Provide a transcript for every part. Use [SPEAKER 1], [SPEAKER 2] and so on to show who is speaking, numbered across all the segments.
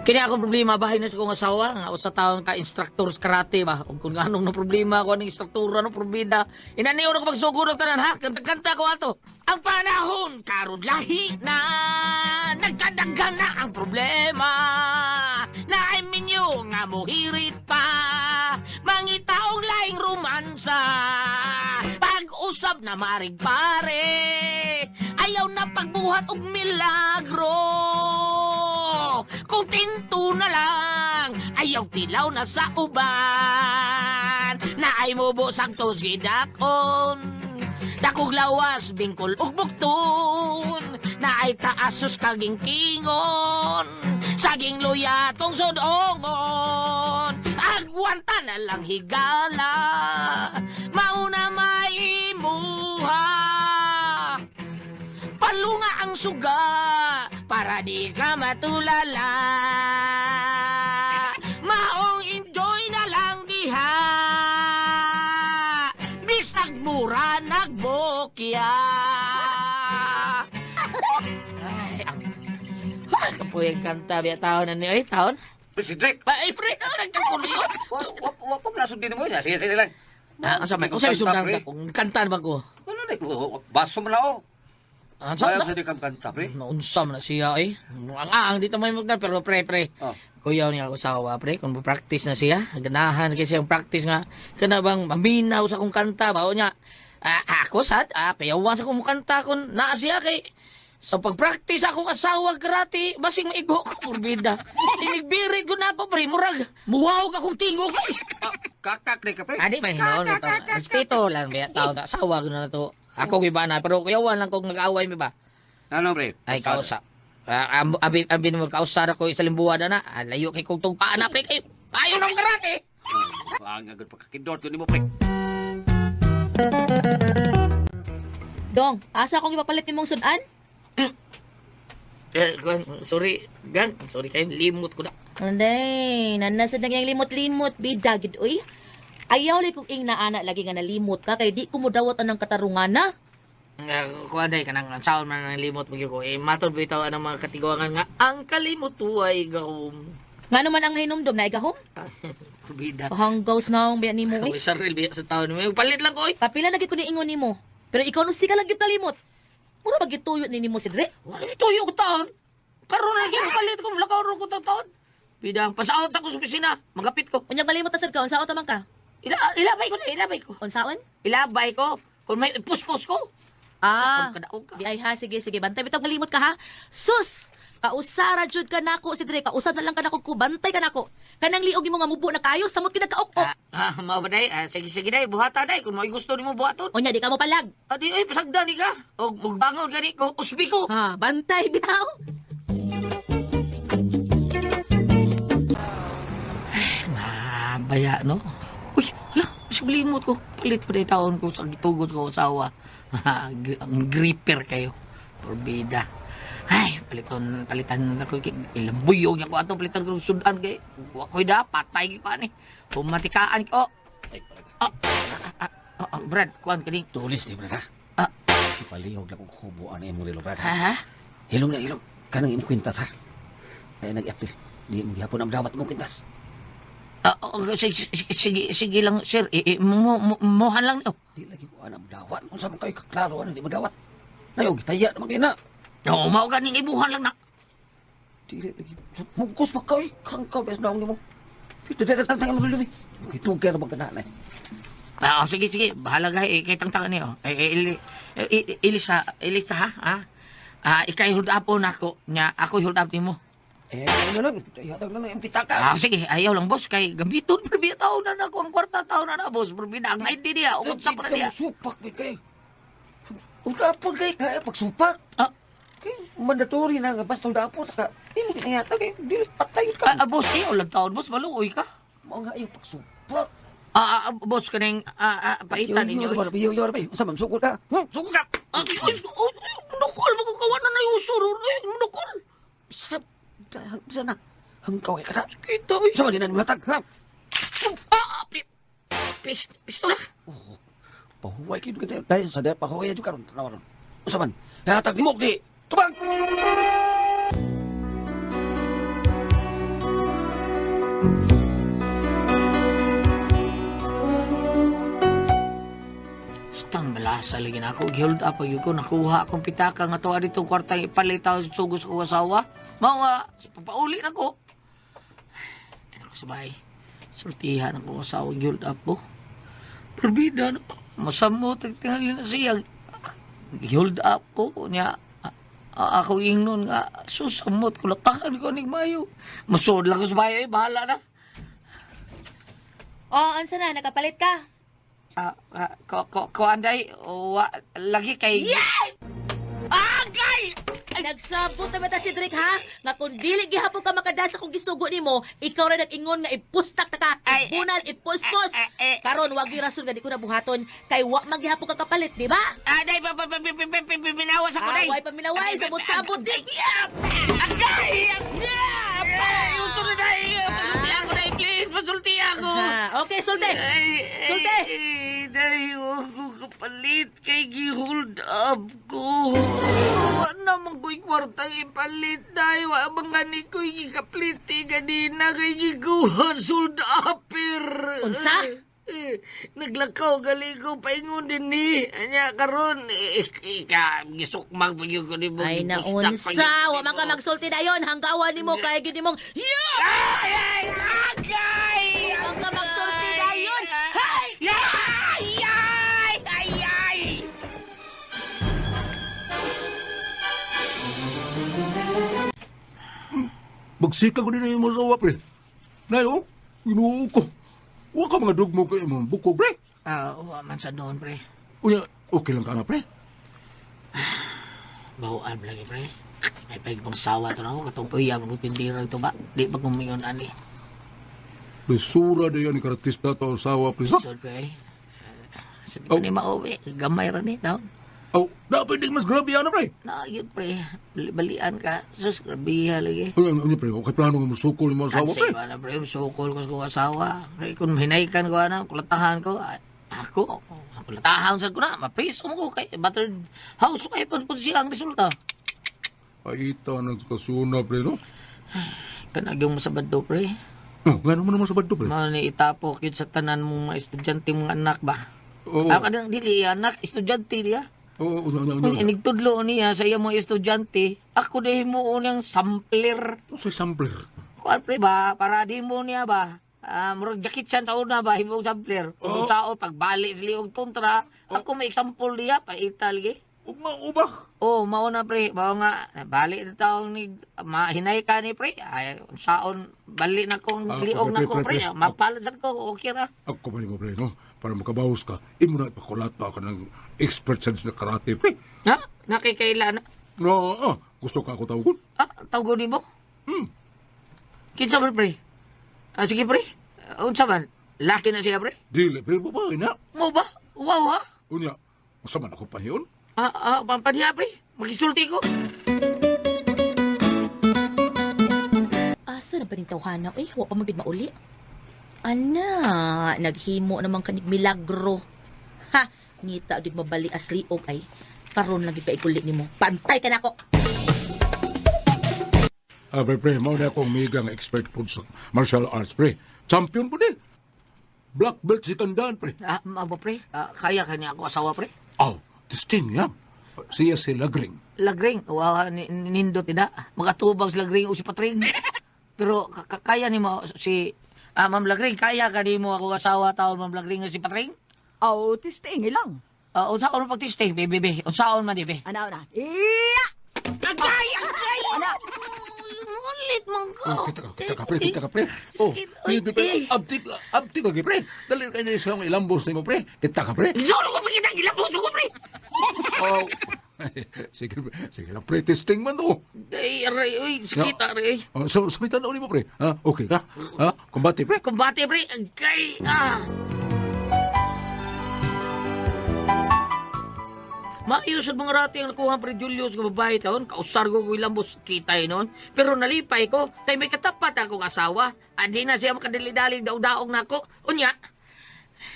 [SPEAKER 1] Kini akong problema bahin na sa kong asawa nga usa taon ka instructor sa karate ba. Ug kung anong na problema ko aning instruktora no probida. Inaniyo na ko pagsugod og tanan ha. Kanta ko ato. Ang panahon karon lahi na, nagkadaghan na ang problema. Naay minyo nga mohirit pa, mangitaong laing romansa. Pag-usab na marig pare, ayaw na pagbuhat og milagro. Kung tinto na lang, ayaw tilaw na sa uban. Naay mubo sang gidakon, dakog lawas, bingkol ug bukton. Naay taasos kaging kingon, saging luya tong sudongon. Agwanta na lang higala, mauna maimuha. Palunga ang suga para di ka matulala. Maong enjoy na lang diha, bisag mura nagbokya. Ay, ang ah, kapoy ang kanta biya taon na ni ay taon.
[SPEAKER 2] Pre, Cedric!
[SPEAKER 1] Ay, pre, taon nagkapulo.
[SPEAKER 2] Wa wa pa man sundin mo. Sige, sige lang.
[SPEAKER 1] Ah, ang sabi, kung sabi sundan ka, kung kanta naman ko.
[SPEAKER 2] Wala na, baso man na oh.
[SPEAKER 1] Ah, sa
[SPEAKER 2] Ayaw sa di kang kanta, pre.
[SPEAKER 1] Naunsa man na siya eh. Ang aang dito may magdal pero pre pre.
[SPEAKER 2] Oh.
[SPEAKER 1] Kuya niya ako asawa pre kung practice na siya, ganahan kay siyang practice nga kana bang maminaw sa kong kanta bao niya. Ah, ako sad, ah, kuyawan sa kong kanta kun naa siya kay sa pag-practice akong asawa karate, basing maigo ko morbida. Tinigbirit ko na ako pre, murag muwaw ka kong tingog. Ay.
[SPEAKER 2] Ah, kakak ni ka, pre.
[SPEAKER 1] Adi man hinuon to. Respeto lang biya tao na asawa ko na to. Ako giba na pero kuyawan lang kung nag-away mi ba.
[SPEAKER 2] Ano, pre?
[SPEAKER 1] Ay, kausa. Ah, abi, abi mo kausar ako sa limbuan na. Ah, layo kay kong tugpaan na pre kay. Ayaw na karate.
[SPEAKER 2] Ah, ang agad pagkakindot ko nimo, pre.
[SPEAKER 3] Dong, asa akong ipapalit nimong sudan?
[SPEAKER 1] Eh, kuwan, sorry, gan. Sorry kayo, limot ko na.
[SPEAKER 3] Anday, nanasad na yung limot-limot, bida, gid uy. Ayaw li kong ing naana lagi nga nalimot ka, kay di ko mo dawat anang katarungan na.
[SPEAKER 1] Nga, kuwan day, kanang ang saon man ang limot mo ko. Eh, matod bitaw ang mga katiguangan nga, ang kalimot tuway gahom.
[SPEAKER 3] Nga naman ang hinumdum na igahom?
[SPEAKER 1] Ah, Bida.
[SPEAKER 3] Hanggaws na ang biya nimo
[SPEAKER 1] Uy,
[SPEAKER 3] uy.
[SPEAKER 1] saril biya sa taon. May palit lang ko, oy.
[SPEAKER 3] Kapila na gid ko ni ingon nimo. Pero ikaw no sika lang gyud kalimot. Mura ba gituyo ni nimo si Dre?
[SPEAKER 1] Wala ituyo ko taon. Karon lagi ang palit ko, lakaw ro ko taon. Bida, pasaot ako sa opisina. Magapit ko.
[SPEAKER 3] Unya malimot ta sad ka, unsaon ta man ka?
[SPEAKER 1] Ilabay ko na, ilabay ko.
[SPEAKER 3] Unsaon?
[SPEAKER 1] Ilabay ko. Kung may puspos ko.
[SPEAKER 3] Ah.
[SPEAKER 1] Kadaog ka.
[SPEAKER 3] Di ay ha, sige sige, bantay bitaw malimot ka ha. Sus! Kausara jud ka nako si Dre, kausad na lang ka nako ko, bantay ka nako. Kanang liog nimo nga mubo na kayo, samot kinagkaok-ok.
[SPEAKER 1] Ah, ah, mao ba day? Ah, sige sige day, buhata day kung may gusto nimo buhaton.
[SPEAKER 3] Unya di ka mo palag.
[SPEAKER 1] Adi ay pasagdan ni ka. Og mugbangon gani ko, usbi ko.
[SPEAKER 3] Ha, bantay bitaw.
[SPEAKER 1] Mabaya no. Uy, hala, mas ko. Palit pa day taon ko sa gitugot ko asawa. Ang gripper kayo. Porbida. Ay, paliton, palitan na ko. Ilang buyog niya ko ato, palitan ko sudan kay. Wa ko'y da, patay ko ani. Pumatikaan ko. Ah, ah, ah, ah, Brad, kuan kaning.
[SPEAKER 2] Tulis ni, brad, ha?
[SPEAKER 1] Ah.
[SPEAKER 2] Ipalihog na kong hubuan na imong relo, brad.
[SPEAKER 1] Ha? Ha?
[SPEAKER 2] Hilom na, hilom. Kanang imong kwintas, ha? Kaya nag-apil. Di mo gihapon ang dawat imong kwintas.
[SPEAKER 1] Ah, oh, sige, sige, sige lang, sir. I, mohan lang niyo.
[SPEAKER 2] Di lagi ko anam dawat. Kung saan kayo kaklaro, ano, di mo dawat. Nayo, gitaya naman kayo na.
[SPEAKER 1] Oo, mao ganing ibuhan lang na.
[SPEAKER 2] Di lagi. Mugkos pa kayo. Kangkaw, bes naong nimo. Pito, di tang imong relo, eh. Gituger bang kana na, eh.
[SPEAKER 1] Ah, oh, sige, sige. Bahala ka. Eh, kay tangtangan niyo. Eh, eh, ili, eh, ilista, ilista ha? Ha? Ah, ikay hold up po nako. Nya, ako hold up nimo.
[SPEAKER 2] Eh, ano lang, ihatag na lang yung pitaka.
[SPEAKER 1] Ah, sige, ayaw lang boss kay gamiton perbi taon na nako ang kwarta taon na na boss. Perbi na ang ID niya. Ukot sa pa niya.
[SPEAKER 2] Supak, may kayo. Ulapon kay kaya pagsupak.
[SPEAKER 1] Ah,
[SPEAKER 2] Kay mandatory na nga basta ulapon ka. Di mo kinayata kay di patay ka.
[SPEAKER 1] ah, ah, boss, ayaw lang taon boss, maluoy ka.
[SPEAKER 2] Mao nga ayaw pagsupak.
[SPEAKER 1] Ah, ah, ah, boss kaning ah, ah, paitan ninyo.
[SPEAKER 2] Yo yo yo yo. Unsa man sukol ka?
[SPEAKER 1] Suko ka. Ah, ay, ay, ay, Nukol mo ko kawan na nayusor. Ay, nukol.
[SPEAKER 2] Sa sa na. Hangkaw kay kada.
[SPEAKER 1] Kita oy.
[SPEAKER 2] Sa man din hatag ha.
[SPEAKER 1] Ah, ah, pistola.
[SPEAKER 2] Pahuway kid ka dahil sa dahil pahuway jud karon tanaw ron. Unsa man? Hatag nimo di. Tubang.
[SPEAKER 1] Stang malasa lagi na ako. Gihold up pag ko. Nakuha akong pitaka nga tuwa dito kwartang ipalitaw sa sugos ko asawa. Mao nga, papauli na ko. Ay, ako sa bahay. Sultihan ako asawa. Gihold up ko. Perbida no. Masamot ang tingali na siya. Gihold up ko. Niya, ako ingnon nga, susamot ko latahan ko ning mayo. Masud lang ko sa bahay, eh, bahala na.
[SPEAKER 3] Oh, ansa na nakapalit ka?
[SPEAKER 1] Ah, ah, ko ko ko anday wa lagi kay
[SPEAKER 3] Yeah!
[SPEAKER 1] Agay!
[SPEAKER 3] Nagsabot na ba ta si Drake ha? Nga kung dili gihapon ka makadasa kung gisugo nimo, ikaw ra nag-ingon nga ipustak ta ka,
[SPEAKER 1] Ay,
[SPEAKER 3] ibunal, ipuspos.
[SPEAKER 1] eh, eh, eh.
[SPEAKER 3] Karon wag gyud rason nga di ko na buhaton kay wa man gihapon ka kapalit, di ba?
[SPEAKER 1] Aday pa pa pa pa pa pa pinawas ako day.
[SPEAKER 3] Ah, way paminaway, sabot-sabot di.
[SPEAKER 1] Agay! Agay! Uto na day. Pasulti ako day, please. Pasulti ako.
[SPEAKER 3] Ha, okay, sulte.
[SPEAKER 1] Ay, ay,
[SPEAKER 3] Sulte.
[SPEAKER 1] Ay, day, huwag ko kapalit kay gi-hold up ko. Wa naman ko'y kwartang ipalit, day. Wa man gani ko'y gikapliti ganina kay gikuha sold upper.
[SPEAKER 3] Unsa?
[SPEAKER 1] Eh, naglakaw gali ko paingon din ni. Anya karon eh, ika gisukmag pa gyud ko nimo.
[SPEAKER 3] Ay
[SPEAKER 1] gipustak pa gyud
[SPEAKER 3] naunsa,
[SPEAKER 1] ko
[SPEAKER 3] wa man ka
[SPEAKER 1] nimo.
[SPEAKER 3] magsulti dayon, hanggawan nimo kay gyud nimong yeah!
[SPEAKER 1] Ay, ay, agay!
[SPEAKER 3] Wa man ka magsulti dayon. Hay!
[SPEAKER 1] Ay, ay, ay, ay!
[SPEAKER 4] Magsika ko din na yung asawa, pre. Nay, oh, ginoo ko. Huwag ka mga dugmo kay imong buko, pre.
[SPEAKER 1] Ah, wa man sa doon, pre.
[SPEAKER 4] Unya, okay lang ka na, pre.
[SPEAKER 1] Bawaan lagi, pre. Ay, pag pang sawa to na ako, katong uya, magpindira ito ba? Di pa kumingon, ani.
[SPEAKER 4] Lisura na yan ni karatista to asawa, pre. Sa?
[SPEAKER 1] So, pre, sa di pa ni mauwi, gamay ra ni, taon.
[SPEAKER 4] Oh, dapat di mas grabe yan, pre.
[SPEAKER 1] Na, yun, pre. Bali-balian ka. Sus, grabiha lagi.
[SPEAKER 4] Unya, unya, pre, okay plano nga musukol yung asawa,
[SPEAKER 1] Kasi
[SPEAKER 4] pre.
[SPEAKER 1] ba na, pre, sukol ko sa kong asawa. Pre, kung hinaykan ko, ano, kulatahan ko, ay, ako, kulatahan sa ko na, mapriso mo ko kay battered house ko, ay, pun siya ang resulta.
[SPEAKER 4] Ay, ita ng kasuna, pre, no?
[SPEAKER 1] Kanag yung masabad do, pre.
[SPEAKER 4] Oh, nga naman naman sa badto, pre.
[SPEAKER 1] Mao ni itapok yun sa tanan mong mga estudyante mong anak ba?
[SPEAKER 4] Oo,
[SPEAKER 1] Ako kadang dili anak, estudyante niya.
[SPEAKER 4] oo, unya, unya,
[SPEAKER 1] Kung
[SPEAKER 4] unya.
[SPEAKER 1] inigtudlo niya sa iya mga estudyante, ako dahil mo niyang sampler.
[SPEAKER 4] Sa sampler.
[SPEAKER 1] Kuan pre ba, para di mo niya ba? Ah, murag jacket siya taon na ba, himong sampler. Kung
[SPEAKER 4] Oo.
[SPEAKER 1] sao, pagbali sa liog kontra, ako may example niya, paita lagi.
[SPEAKER 4] Ugma, uba.
[SPEAKER 1] Oh, mao na pre, mao nga bali na taong ni mahinay ka ni pre. Ay, saon bali na kong
[SPEAKER 4] Ah,
[SPEAKER 1] liog
[SPEAKER 4] pre,
[SPEAKER 1] na ko
[SPEAKER 4] pre,
[SPEAKER 1] pre.
[SPEAKER 4] pre.
[SPEAKER 1] Mapalad ko, okay ra.
[SPEAKER 4] Ako pa mo, pre, no? Para makabawas ka, imo na ipakulata ka ng expert sa karate, pre.
[SPEAKER 1] Ha? Nakikailan na.
[SPEAKER 4] No, ah, gusto ka ako tawagon?
[SPEAKER 1] Ah, tawag nimo? Kinsa man pre? Ah, sige pre. Unsa man? Laki na siya pre.
[SPEAKER 4] Dili, pre, babae na.
[SPEAKER 1] Mo ba? Wow ha?
[SPEAKER 4] Unya, unsa man ako pahiyon?
[SPEAKER 1] Ah, ah, pampaniya pre. Magisulti ko.
[SPEAKER 3] Asa na ba ning tawhana? Uy, wa pa magid mauli. Ana, naghimo naman kanig milagro. Ha, ngita gid mabali as liog ay. Karon lang gid ka iguli nimo. Pantay ka nako.
[SPEAKER 4] Ah, pre, pre, mao na akong mega nga expert po sa martial arts, pre. Champion po di. Black belt si Tandaan, pre.
[SPEAKER 1] Ah, mabo pre. Ah, kaya kanya ako asawa pre.
[SPEAKER 4] Aw, testing yan. Siya si Lagring.
[SPEAKER 1] Lagring, wow, nindot ina. Makatubang si Lagring o si Patring. Pero kaya nimo si ah, Ma'am Lagring, kaya ka nimo ako asawa taon Ma'am Lagring o si Patring?
[SPEAKER 5] Aw, testing lang.
[SPEAKER 1] Ah, unsaon man pagtisting, bebe, be. Unsaon man, be.
[SPEAKER 5] Ana, ana. Iya!
[SPEAKER 1] Agay, agay.
[SPEAKER 5] Ana!
[SPEAKER 1] Ulit man ko.
[SPEAKER 4] Oh, kita ka, pre, kita ka, pre. Oh,
[SPEAKER 1] Oy,
[SPEAKER 4] pre, pre, pre,
[SPEAKER 1] eh.
[SPEAKER 4] abtik, abtik lagi, pre. Dali kayo na isang ilambos nimo, pre. Kita ka, pre.
[SPEAKER 1] Solo ko pakita gilabos ko pre.
[SPEAKER 4] Oh. Sige, pre. Sige lang, pre, testing man to.
[SPEAKER 1] Ay, aray, uy, sakit, aray.
[SPEAKER 4] Oh, so, sumitan na uli mo, pre. Ha? Okay ka? Ha? Kumbate, pre.
[SPEAKER 1] Kumbate, pre. Agay, ah. Maayos ang mga rati ang nakuha pre Julius nga babae taon. Kausar ko ko ilambos kita noon. Pero nalipay ko, tay may katapat akong asawa. Adi na siya makadali-dali daw-daong nako. Unya.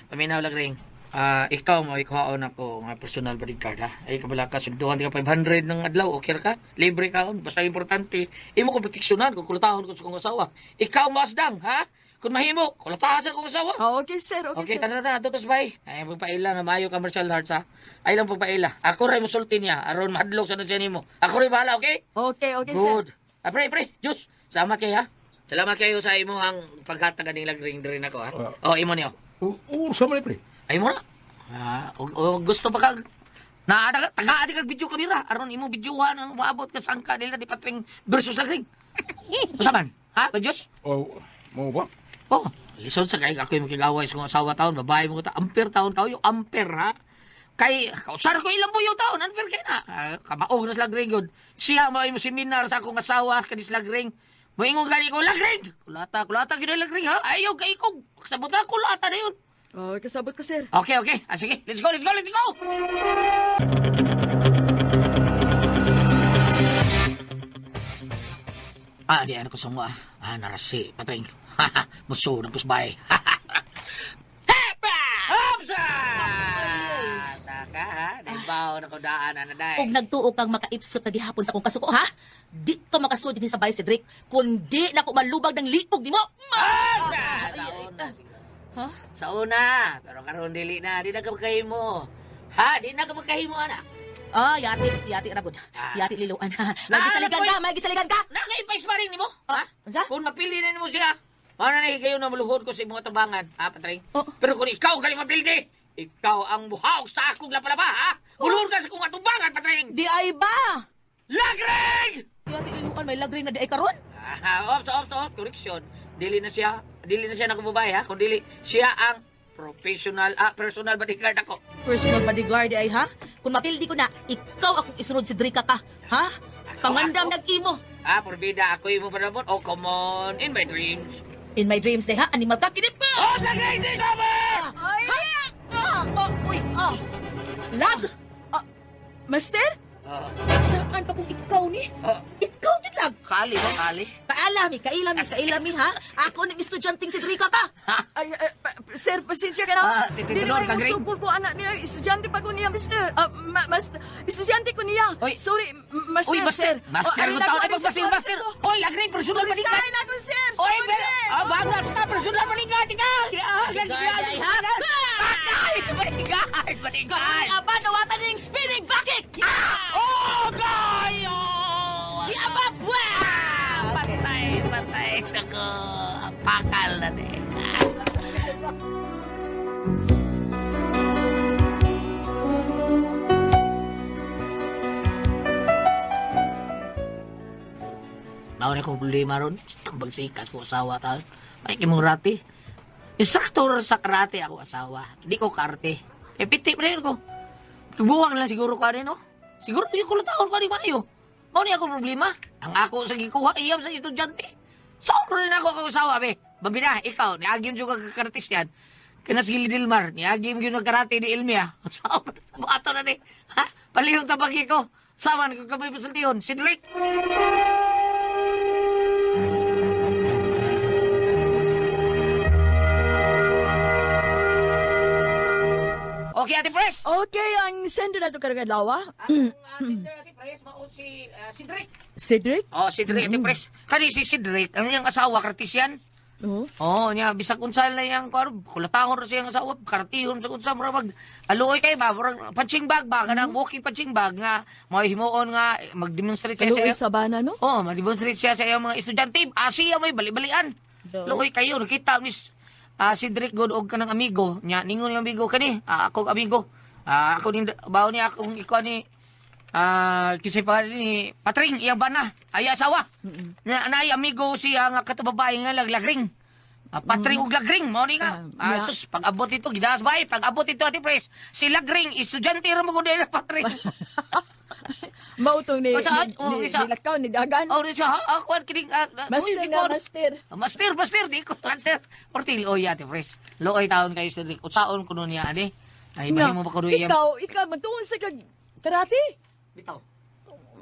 [SPEAKER 1] Paminaw lang ring. Ah, ikaw mo ikuhaon ako nga personal bodyguard ha. Ay kabala ka sunduhan ka 500 ng adlaw, okay ra ka? Libre ka on, basta importante imo ko proteksyonan kung kulatahon ko sa kong asawa. Ikaw mo asdang ha? Kung mahimo, kulatahan sa kong asawa.
[SPEAKER 5] Ah, okay, sir. Okay,
[SPEAKER 1] Okay,
[SPEAKER 5] sir.
[SPEAKER 1] tara na, tutos bay. Ay, pagpaila nga maayo ka martial arts ha. Ay lang pagpaila. Ako ray mosulti niya aron mahadlok sa siya nimo. Ako ray bahala, okay?
[SPEAKER 5] Okay, okay, sir.
[SPEAKER 1] Good. Ah, pre, pre, Diyos. Salamat kayo ha. Salamat kayo sa imo ang paghatag aning lagring diri nako ha. Oh, imo niyo.
[SPEAKER 4] Ursa man eh, pre.
[SPEAKER 1] Ay mo na. Ah, og gusto pa kag na taga kag video kamera aron imo videohan ang maabot ka sangka nila di Patring versus Lagring. Usa man? Ha, ba Diyos?
[SPEAKER 4] Oh, mo ba?
[SPEAKER 1] Oh, lisod sa kay ako yung makigaway sa kong asawa taon, babae mo ta, ampere taon kayo, ampere ha. Kay kausar ko ilang buyo taon, ampere kay na. Ah, kamaog na sila Lagring yun. Siya mo mo seminar sa akong asawa kani sila Lagring. Moingon gani ko Lagring. Kulata, kulata gyud Lagring ha. Ayaw kay ko. Sabot na kulata na yun.
[SPEAKER 5] Oh, kasabot ko, sir.
[SPEAKER 1] Okay, okay. Ah, sige, let's go, let's go, let's go. Ah, di ano ko sumwa. Ah, narasi, patring. Muso ng kusbay. Hepa! Hopsa! Saka, ha? Naibaw na ko daan, ana day.
[SPEAKER 3] Og nagtuo kang makaipsot na gihapon sa akong kasuko, ha? Di ka makasud dinhi sa bahay, Cedric. Kundi na ko malubag ng liog nimo.
[SPEAKER 1] Hopsa!
[SPEAKER 3] Ay,
[SPEAKER 1] Sa
[SPEAKER 3] ay,
[SPEAKER 1] una.
[SPEAKER 3] ah. Ha?
[SPEAKER 1] Sa una. Pero karon dili na. Di na ka magkahimo. Ha? Di na ka magkahimo, ana.
[SPEAKER 3] Ah, yati, yati ragod.
[SPEAKER 1] Ah.
[SPEAKER 3] Yati liluan. Magisaligan ka, magisaligan ka.
[SPEAKER 1] Nakaipay rin nimo? Ha?
[SPEAKER 3] Ah, unsa?
[SPEAKER 1] Kung mapili na nimo siya, mao na higayon na maluhod ko sa imong tabangan, ha, Patring?
[SPEAKER 3] Oh.
[SPEAKER 1] Pero kung ikaw gali mapildi, ikaw ang buhaw sa akong lapalapa, ha? Muluhod ka sa akong atubangan, Patring!
[SPEAKER 3] Di ay ba?
[SPEAKER 1] Lagring!
[SPEAKER 3] Yati liluan may lagring na di ay karon.
[SPEAKER 1] Ah, ops, ops, ops, correction. Dili na siya nakababay, ha? Kung dili, siya ang professional, personal bodyguard ako.
[SPEAKER 3] Personal bodyguard di ay ha? Kung mapildi ko na, ikaw akong isunod si Drika ka, ha? Pangandam nag-imo.
[SPEAKER 1] Ah, porbida, ako imo panabot. Oh, come on, in my dreams.
[SPEAKER 3] In my dreams day ha, animal ka kinip ka.
[SPEAKER 1] Oh, lagring, di cover!
[SPEAKER 5] Ay!
[SPEAKER 3] Ah, oh, uy,
[SPEAKER 5] Ah,
[SPEAKER 3] lag.
[SPEAKER 5] master?
[SPEAKER 1] Oh,
[SPEAKER 3] Taan pa kung ikaw ni.
[SPEAKER 1] oh,
[SPEAKER 3] Ikaw gid lag.
[SPEAKER 1] kali ba, kali?
[SPEAKER 3] Kaalami, kailami, kailami ha. Ako ning estudyanteng si Drika ka.
[SPEAKER 5] Ay, ay, sir, pasensya ka na.
[SPEAKER 1] Ah, tititinor
[SPEAKER 5] Dili ba
[SPEAKER 1] ka,
[SPEAKER 5] yung
[SPEAKER 1] Greg?
[SPEAKER 5] sukol ko, anak niya. Estudyante pa ko niya, mister. Ah, master, estudyante ko niya.
[SPEAKER 1] Oy.
[SPEAKER 5] Sorry, master,
[SPEAKER 1] Uy, master!
[SPEAKER 5] sir.
[SPEAKER 1] Master,
[SPEAKER 5] Oh,
[SPEAKER 1] kung taon ay pag master, master! Uy, lagring, personal bodyguard!
[SPEAKER 5] Resign ako, sir.
[SPEAKER 1] Oy,
[SPEAKER 5] Sabot,
[SPEAKER 1] pero,
[SPEAKER 5] sir.
[SPEAKER 1] ah, bagas ka, personal bodyguard, ikaw! Ah,
[SPEAKER 3] Bodyguard, ay, ha?
[SPEAKER 1] Patay! Bodyguard! Bodyguard!
[SPEAKER 3] Aba, dawatan ning spinning back kick.
[SPEAKER 1] Oh, kayo!
[SPEAKER 3] Di aba, buwa!
[SPEAKER 1] Patay, patay. Nako, pakal na din. Mao na akong problema ron. Tambag sikas ko asawa taon. May kimong rati. Instructor sa karate ako asawa. Di ko karte. Eh, piti pa rin ko. Buwang lang siguro ko ano, no? Siguro di ko lang taon ko ani maayo. Mao ni akong problema. Ang ako sa gikuha iyam sa estudyante. Sobra na ako akong asawa, be. Babina, ikaw, niagim juga ka karatis yan. Kana si Gili Dilmar, niagim yun ang karate ni Elmia. Sa ato na ni. Ha? Palihog tabagi ko. Saman ko kami pasultihon. Si Drake. Okay, Ate Pres.
[SPEAKER 5] Okay, ang sender na to karong adlaw. ah.
[SPEAKER 1] Ang sender, Ate Pres, mao si Cedric.
[SPEAKER 5] Cedric?
[SPEAKER 1] Oh, si Drake, Ate Pres. Kani si Cedric, ang iyang asawa, kartisyan.
[SPEAKER 5] Oh.
[SPEAKER 1] Oo, niya, bisag unsa na iyang kuan, kulatahon ra siyang asawa, karatihon sa unsa mura mag aluoy kay ba, murag punching bag ba, kanang walking punching bag nga mga himuon nga mag-demonstrate siya
[SPEAKER 5] Kaluoy
[SPEAKER 1] sa
[SPEAKER 5] sa bana, no?
[SPEAKER 1] Oh, mag-demonstrate siya sa iyang mga estudyante. Asiya may bali-balian. Luoy kayo nakita miss Cedric good og kanang amigo nya ningon yung amigo kani, akong amigo. Ah, ako ning bawo niya akong ikuan ni kisay pa ni Patring iyang bana ay asawa. Na naay amigo siya nga kato babae nga laglagring. Ah, Patring ug lagring mao ni nga.
[SPEAKER 5] Ah,
[SPEAKER 1] Ah,
[SPEAKER 5] yeah.
[SPEAKER 1] sus pag abot ito gidas bay, pag abot ito Ate Pres, si Lagring estudyante ra mo gud na Patring.
[SPEAKER 5] Mautong ni,
[SPEAKER 1] Oh, saan?
[SPEAKER 5] ni,
[SPEAKER 1] Oh,
[SPEAKER 5] ni,
[SPEAKER 1] isa.
[SPEAKER 5] ni Lakaw, ni Dagan.
[SPEAKER 1] Oh, siya ha, ako kining
[SPEAKER 5] Master
[SPEAKER 1] uy, di
[SPEAKER 5] na,
[SPEAKER 1] ko-
[SPEAKER 5] master.
[SPEAKER 1] Ah, Master, master, di ko master. Ortil, oy, Ate Pres. Looy taon kayo Cedric. Usaon ko nun niya, ani. Ay,
[SPEAKER 5] Nga,
[SPEAKER 1] mahimo ba ko nun iya?
[SPEAKER 5] Ikaw, magtuon sa kag karate.
[SPEAKER 1] Bitaw.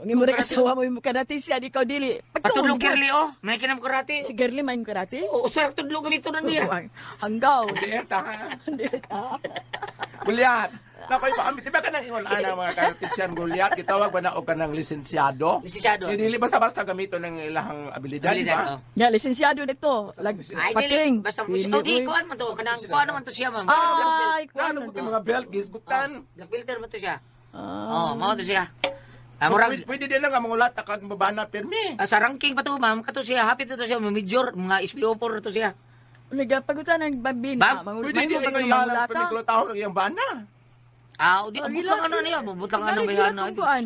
[SPEAKER 5] Ang imo rin asawa mo yung karate siya, di ikaw dili. Pagtuon
[SPEAKER 1] Patulong
[SPEAKER 5] ka.
[SPEAKER 1] girly, oh. May kinam karate.
[SPEAKER 5] Si Girly man yung karate.
[SPEAKER 1] Oo, usar tudlong gamito na niya.
[SPEAKER 5] Oo, Hanggaw.
[SPEAKER 4] Dieta, ha?
[SPEAKER 5] Dieta.
[SPEAKER 6] Gulyat. Nako, ipaambit. Di ba ka nang ingon ana mga karatisian, Gulyat? Gitawag ba na o ka ng lisensyado?
[SPEAKER 1] Lisensyado.
[SPEAKER 6] Hindi basta-basta gamiton ng ilahang abilidad, di
[SPEAKER 1] Abilidad,
[SPEAKER 6] ba?
[SPEAKER 1] oh.
[SPEAKER 5] Ya, lisensyado nito. Lag,
[SPEAKER 1] Ay, dili.
[SPEAKER 5] paking.
[SPEAKER 1] Basta
[SPEAKER 5] Dili,
[SPEAKER 1] oh, di
[SPEAKER 5] uy.
[SPEAKER 1] kuan man to kanang kuan man to siya, ma'am.
[SPEAKER 5] Ay, kuan
[SPEAKER 6] Ano
[SPEAKER 5] man
[SPEAKER 6] po
[SPEAKER 5] to.
[SPEAKER 6] mga belt, gisgutan.
[SPEAKER 1] Black filter man to siya.
[SPEAKER 5] Ah.
[SPEAKER 1] Oh, mao to siya. Ah, murag
[SPEAKER 6] Pwede, pwede din lang ang mga ulata kag babana pirmi.
[SPEAKER 1] ah, sa ranking pa to, ma'am, kato siya, happy to siya, major, mga SPO4 to siya.
[SPEAKER 5] Nagapagutan ng babina.
[SPEAKER 1] Ma'am,
[SPEAKER 6] Pwede din ang iyalan pamiklotahon ang iyang bana.
[SPEAKER 1] Ah, di abot lang ano niya, abot lang ano kay ano.
[SPEAKER 5] Kuan.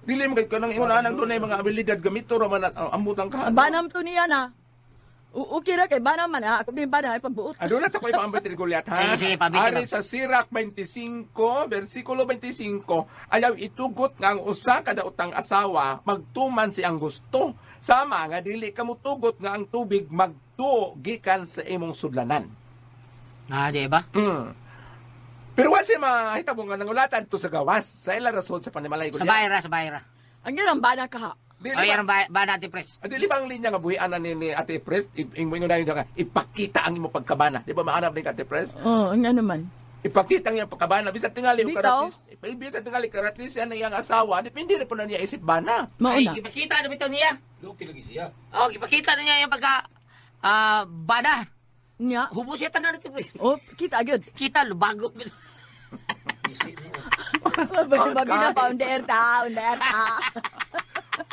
[SPEAKER 6] Dili mo kay kanang ingon anang dunay mga abilidad gamito ra man at ang ambutang ka.
[SPEAKER 5] Banam to niya na. Okay ra kay banam man ha. Ako din bana ay pagbuot.
[SPEAKER 6] Aduna sa ko ipaambit ni Goliath, ha?
[SPEAKER 1] Sige, sige, pambit,
[SPEAKER 6] Ari
[SPEAKER 1] ma'am.
[SPEAKER 6] sa Sirach 25, versikulo 25, ayaw itugot nga ang usa kada utang asawa magtuman siyang gusto. Sama nga dili ka mutugot nga ang tubig magtuo gikan sa imong sudlanan.
[SPEAKER 1] Ah, di ba?
[SPEAKER 6] Pero wa siya mahitabo nga nangulatan to sa gawas sa ila rason sa panimalay
[SPEAKER 1] Sa
[SPEAKER 6] Goliath.
[SPEAKER 1] bayra, sa bayra.
[SPEAKER 5] Ang yan ang bana ka ha.
[SPEAKER 6] Dili
[SPEAKER 1] Oh,
[SPEAKER 6] ba-
[SPEAKER 1] yan ang ba natin, pres.
[SPEAKER 6] Ah, dili ba ang linya nga buhian na ni Ate Pres, ingon na yun nga, ipakita ang imong pagkabana. Di ba maanap ni Ate Pres?
[SPEAKER 5] Oh, ang ano man.
[SPEAKER 6] Ipakita ang iyang pagkabana. Bisan tingali og
[SPEAKER 5] Bitaw.
[SPEAKER 6] karatis, bisan tingali karatis yan ang iyang asawa, depende na po na niya isip bana.
[SPEAKER 1] Ay,
[SPEAKER 5] Mauna.
[SPEAKER 1] gipakita na bitaw niya. Oh, gipakita na niya yung pagka ah, bana.
[SPEAKER 5] Nya.
[SPEAKER 1] Hubo siya tanan natin, pres.
[SPEAKER 5] Oh, kita gyud.
[SPEAKER 1] Kita lubago.
[SPEAKER 5] Babina pa on the air ta, on the air ta.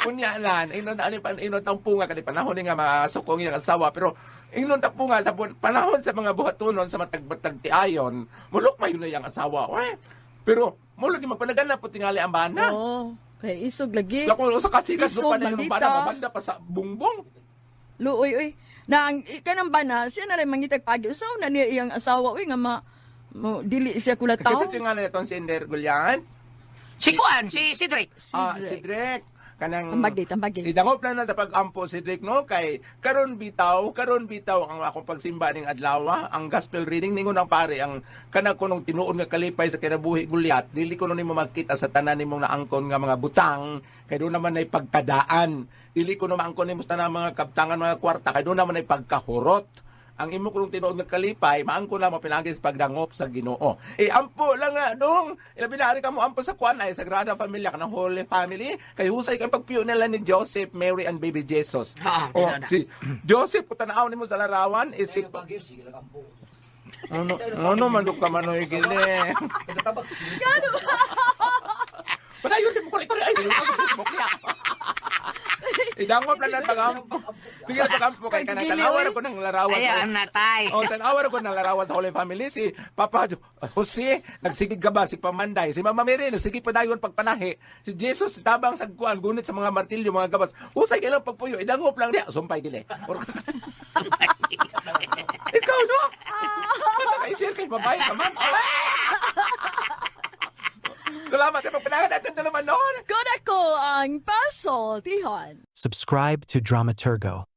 [SPEAKER 6] Unya lan, inon ani pan inon tampo nga kani panahon ni nga masukong iyang asawa, pero inon tampo nga sa panahon sa mga buhatonon sa matag-batag tiayon, mulok mayo na iyang asawa. Oy, pero mulok yung magpanagan na po tingali ang bana.
[SPEAKER 5] Oh, kay isog lagi.
[SPEAKER 6] Ako usa ka sigas
[SPEAKER 5] Isog,
[SPEAKER 6] pa na yung
[SPEAKER 5] maldita.
[SPEAKER 6] bana mabanda pa sa bungbong.
[SPEAKER 5] Luoy oy. Na ang kanang bana siya na rin mangitag pagi. Usaw na niya iyang asawa oy nga ma, mo, dili siya kulataw.
[SPEAKER 6] Kasi tingali na itong si Ender Gulyan.
[SPEAKER 1] Si Kuan, si si Drake.
[SPEAKER 6] Ah, si Drake. Kanang
[SPEAKER 5] Tambagay, tambagay.
[SPEAKER 6] Idangop na na sa pag-ampo si Drake no kay karon bitaw ang akong pagsimba ning adlaw, ang gospel reading ningon ang pare ang kanang kunong tinuod nga kalipay sa kinabuhi Gulyat, dili kuno nimo makita sa tanan nimong naangkon nga mga butang kay doon naman ay pagkadaan, dili kuno maangkon nimo sa tanang mga kabtangan mga kwarta kay doon naman ay pagkahurot. Ang imo kunong tinuod nga kalipay maangkon na mo pinagi sa pagdangop sa Ginoo. Eh ampo lang nga dong, ilabi na ari ka mo ampo sa kuan ay Sagrada Familia kanang Holy Family kay husay kay pagpiyo nila ni Joseph, Mary and baby Jesus.
[SPEAKER 1] Ah,
[SPEAKER 6] Oh,
[SPEAKER 1] tinaw na.
[SPEAKER 6] si Joseph kung tanaw nimo sa larawan isip ano, ano man ka manoy gini. Padayon si Bukol ay Facebook niya. Idangop lang ng pagampo. Sige na pagampo kay kanang tanawa ko ng larawan.
[SPEAKER 1] Ayan, natay.
[SPEAKER 6] Oh, tanawa ko ng larawan sa Holy Family si Papa Jose nagsigig ka ba si Pamanday, si Mama Mary nagsigig pa dayon pagpanahi. Si Jesus tabang sa kuan gunit sa mga martilyo mga gabas. Usay kailang pagpuyo, idangop lang diya, sumpay dili. Ikaw no? Mata kay sir kay babae ka man. Salamat sa pagpanahan natin na naman noon.
[SPEAKER 5] Kodako ang pasoltihan.
[SPEAKER 7] Subscribe to Dramaturgo.